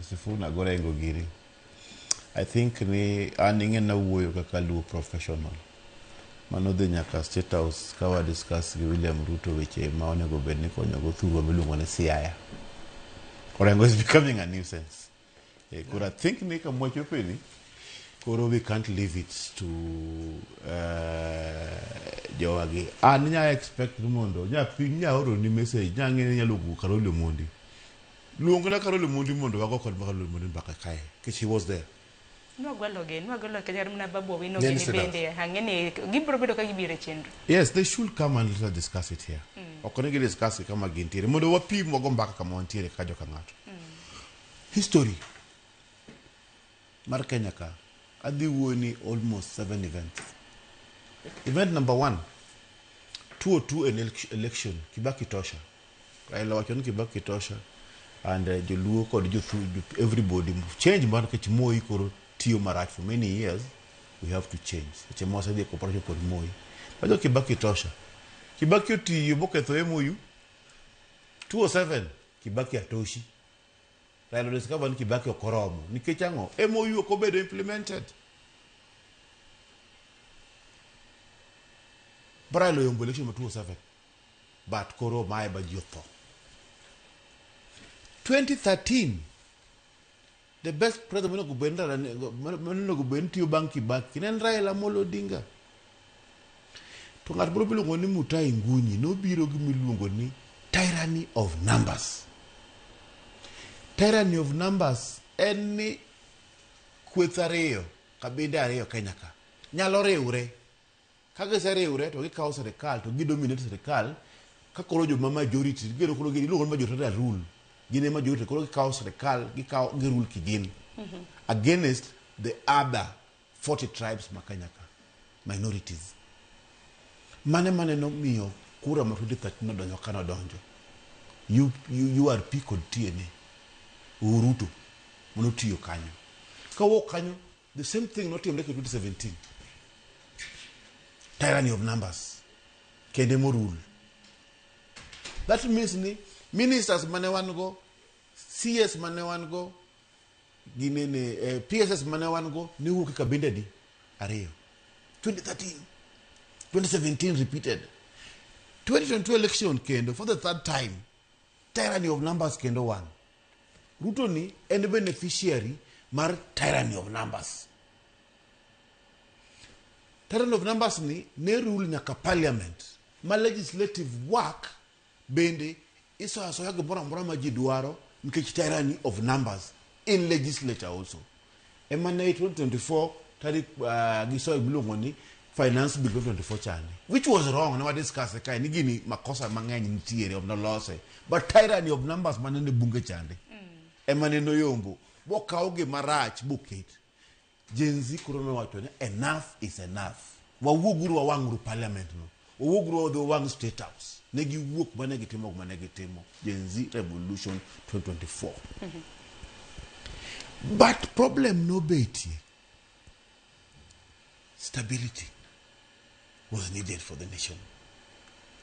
Sifuna Gorengo giri. I think ni an ing'e nawuoyo kaka Luo professional. Mano dhi nyaka State House ka wa discuss gi William Ruto weche ma onego bed ni konyogo thurwa miluongo ni Siaya. Orengo is becoming a nuisance. Eh, koro I think ni kama wachope ni koro we can't leave it to jowagi. An nya expect ni mondo nya piny nya oro ni message nya ng'e ni nyalo luongo Carol Omondi. Luongna Carol Omondi mondo wago kod Carol Omondi mbaka kae. Nikech he was there. Nwagwelo nwagwelo kata mana Babu Owino Nene gini State House. bende ang'e ni gibiro bedo ka gibiro e chenro. Yes, they should come and let us discuss it here. Ok ni gidiscuss kama gintiere. Mondo wapim wago mbaka kama wantiere kaka joka ng'ato. History mar Kenya ka adhi wuoyo ni almost seven events. Event number one, 202 election, Kibaki tosha. Raila wacho ni Kibaki tosha and joluo kod jothu, everybody change mar nikech Moi koro tiyo marach for many years we have to change. Seche ma wasedhi e cooperation kod Moi. Wacho Kibaki tosha. Kibaki otiyo boketho MOU. 207 Kibaki atoshi. Raila discover ni Kibaki ok oromo. Nikech ang'o? MOU ok obedo implemented. Raila oyombo election ma 207. But koro mae ba ji otho. 2013 the best president monego bed monego bed ni tiyo bang' Kibaki ne en Raila Amolo Odinga. To ng'at moro miluongo ni Mutahi Ngunyi nobiro gi miluongo ni tyranny of numbers. Tyranny of numbers en ni kweth ariyo, kabinde ariyo Kenya ka nyalo riwre. Ka giseriwre to gikawo sirikal to gidominate sirikal ka koro joma majority gigero koro iluongo ni majoritarian rule. Gin e majority koro gikawo sirikal gikawo girule kigin against the other 40 tribes ma Kenya ka minorities. Mane mane nomiyo kura ma 2013 nodonjo ka nodonjo. URP kod TNA Ruto manotiyo kanyo. Kawuok kanyo the same thing notimre ke 2017. Tyranny of numbers. Kende morule. That means ni ministers mane wan go, CS mane wan go, ginene PSS mane wan go ne wuok e kabinde adi? Ariyo. 2013, 2017 repeated. 2022 election kendo for the third time tyranny of numbers kendo one. Ruto ni en beneficiary mar tyranny of numbers. Tyranny of numbers ni ne rule nyaka parliament ma legislative work bende isoyo asoya gimoro amora ma ji dwaro nikech tyranny of numbers in legislature also. Ema ne 2024 tarik gisoyo miluongo ni finance bill 2024 chande which was wrong ne wadiscuss kae ni gini makosa mang'eny nitiere ok nolose but tyranny of numbers mane ne bunge chande ema ne noyombo bokaw gima rach boket Gen Z koro nowacho ni enough is enough. Wawuoguru wawang'uru parliament no. Wawuoguru wadhi wawang' state house. Ne giwuok mane gitimo gima ne gitimo. Gen Z revolution 2024. But problem nobetie. Stability was needed for the nation.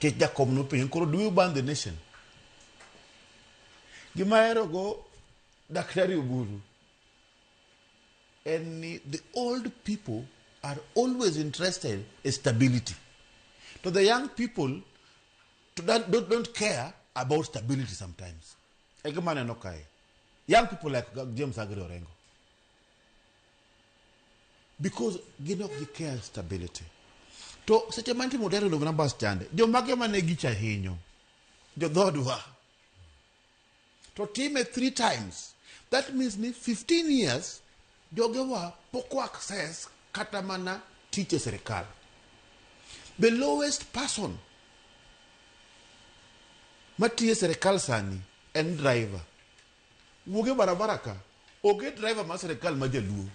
Nikech Jakom nopenjo koro do we ban the nation? Gima aherogo Daktari Oburu en ni the old people are always interested in stability. To the young people to don't care about stability sometimes. E gima aneno kae. Young people like James Agri Orengo. Because gin ok gi care stability. To seche ma nitimo tyranny of numbers chande, jomage mane gicha hinyo? Jodhodwa. To time 3 times. That means ni 15 years jogewa pok o access kata mana tich e sirikal. The lowest person matiyo e sirikal sani en driver. Wuog e barabara ka, onge driver mar sirikal ma jaluo.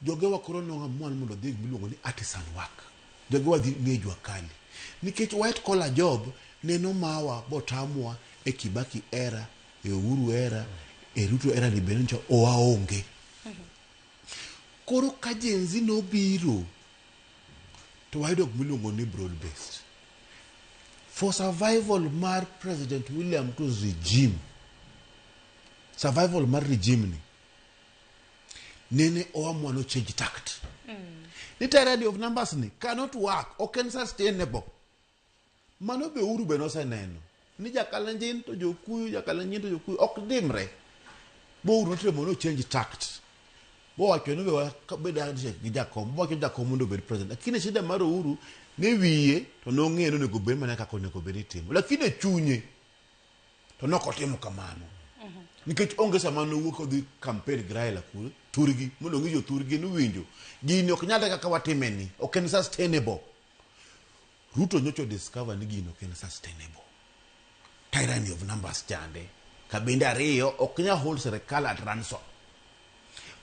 Jogewa koro noamua ni mondo odhi gimiluongo ni artisan work. Jogewa dhi nie jua kali. Nikech white collar job neno mawa botamwa e Kibaki era, e Uhuru era, e Ruto era ni bende nyicha owaonge. Koro ka Gen Z nobiro, to wayudo gimiluongo ni broad based. For survival mar President William Ruto's regime, Survival mar regime ni nene oamua no change tact. Ni tyranny of numbers ni cannot work, ok en sustainable. Mano be Uhuru be noseneno ni jakalenjin to jokuyu, jakalenjin to jokuyu ok dimre. Bo Uhuru notemo no change tact. Bowacho ni we wabed handshake gi jakom, bowacho ni jakom mondo obed president. Lakini shida mar Uhuru ne wiye to nong'eyo ni onego bed mana kaka onego bed itimo. Lakini e chunye to nok otimo kamano. Nikech onge sama nowuok odhi campaign gi Raila kure thurgi mondo ong'i jothurgi ni winjo gini ok nyalre kaka watime ni ok en sustainable. Ruto nyocha discover ni gino ok en sustainable. Tyranny of numbers chande. Kabinde ariyo ok nyal hold sirikal at ransom.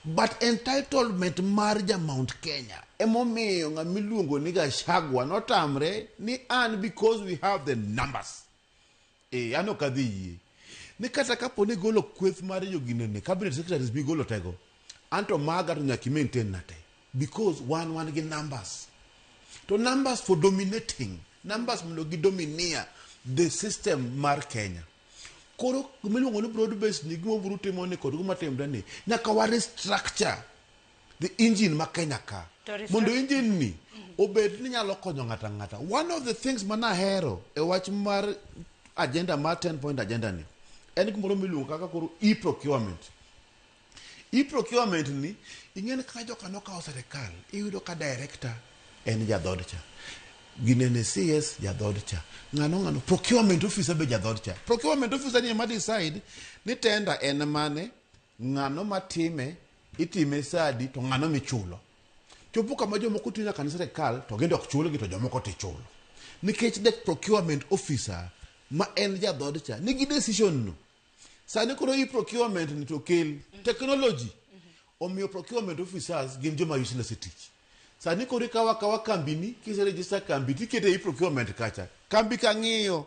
But entitlement mar ja Mount Kenya emomiyo ng'ama iluongo ni Gachagua notamre ni an because we have the numbers. Eh, an ok adhi yie. Ni kata kapo ni igolo kweth mar joginene, cabinet secretaries migolo tego, anto maga to nyaka i-maintain na te. Because wan gi numbers. To numbers for dominating, numbers mondo gi domineer the system mar Kenya. Koro gimiluongo ni broad based ni gima obiro timo ni kod gima timre ni nyaka wa restructure the engine ma Kenya ka. To restruct- Mondo engine ni obed ni nyalo konyo ng'ata ng'ata. One of the things manahero e wach mar agenda mar 10 point agenda ni en gimoro miluongo kaka koro e-procurement. E-procurement ni ing'eni kaka joka nokawo sirikal iyudo ka director en jadhod cha ginene CS jadhod cha ng'ano ng'ano procurement officer be jadhod cha procurement officer ni ema decide ni tender en mane ng'ano matime itime sadi to ng'ano michulo chopo kama jomoko tiyo nyaka ne sirikal to gin ok chulgi to jomoko tichulo nikech the procurement officer ma en jadhod cha nigi decision no sani koro i procurement ni to kel technology omiyo procurement officers gin joma useless e tich sani koro ikawo akawa kambini kiseregister kambi tikete i procurement kacha kambi ka ng'iyo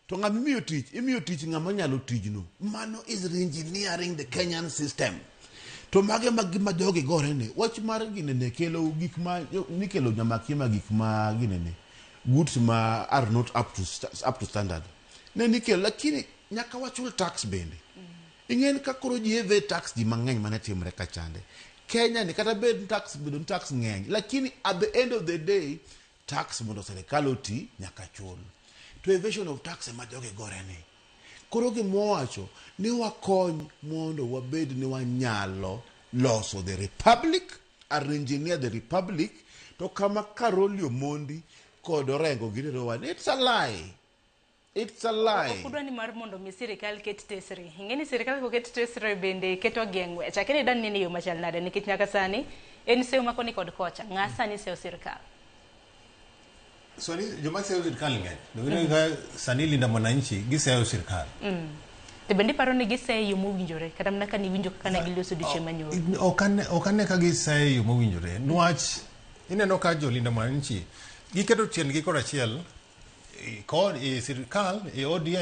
to ng'ama imiyo tich imiyo tich ng'ama nyalo tijno mano is reengineering the kenyan system to mage mag gima jogi gore ni wach mar ginene kelo gik ma nikelo nyamakima gik ma ginene goods ma are not up to standard ne nikelo lakini nyaka wachul tax bende ing'en ka koro ji evade tax ji mang'eny mane timre ka chande Kenya ni kata bed tax bedo ni tax ng'eny lakini at the end of the day tax mondo sirikal oti nyaka chul to evasion of tax ema jogi gore ni koro gimowacho ni wakony mondo wabed ni wanyalo loso the republic or engineer the republic to kama Caroli Omondi kod Orengo girerowa ni it's a lie it's a lie Ok udwa ni mar mondo mi sirikal ket tesre. Ing'e ni sirikal koket tesre bende keto gi e ng'wech. Akia ni dan nene e yo machal nade nikech nyaka sani en seyo ma koni kod kocha. Ng'a sani seyo sirikal? Sani joma seyo sirikal ng'eny. Donge ka sani Linda Mwananchi giseyo sirikal. To bende iparo ni giseyo e yo mowinjore kata mana ka niwinjo kaka ne giloso odiochieng' manyoro. Ok ane ka giseyo e yo mowinjore. Nwach ineno ka jo Linda Mwananchi giketo tiendgi korachiel e sirikal e ODM.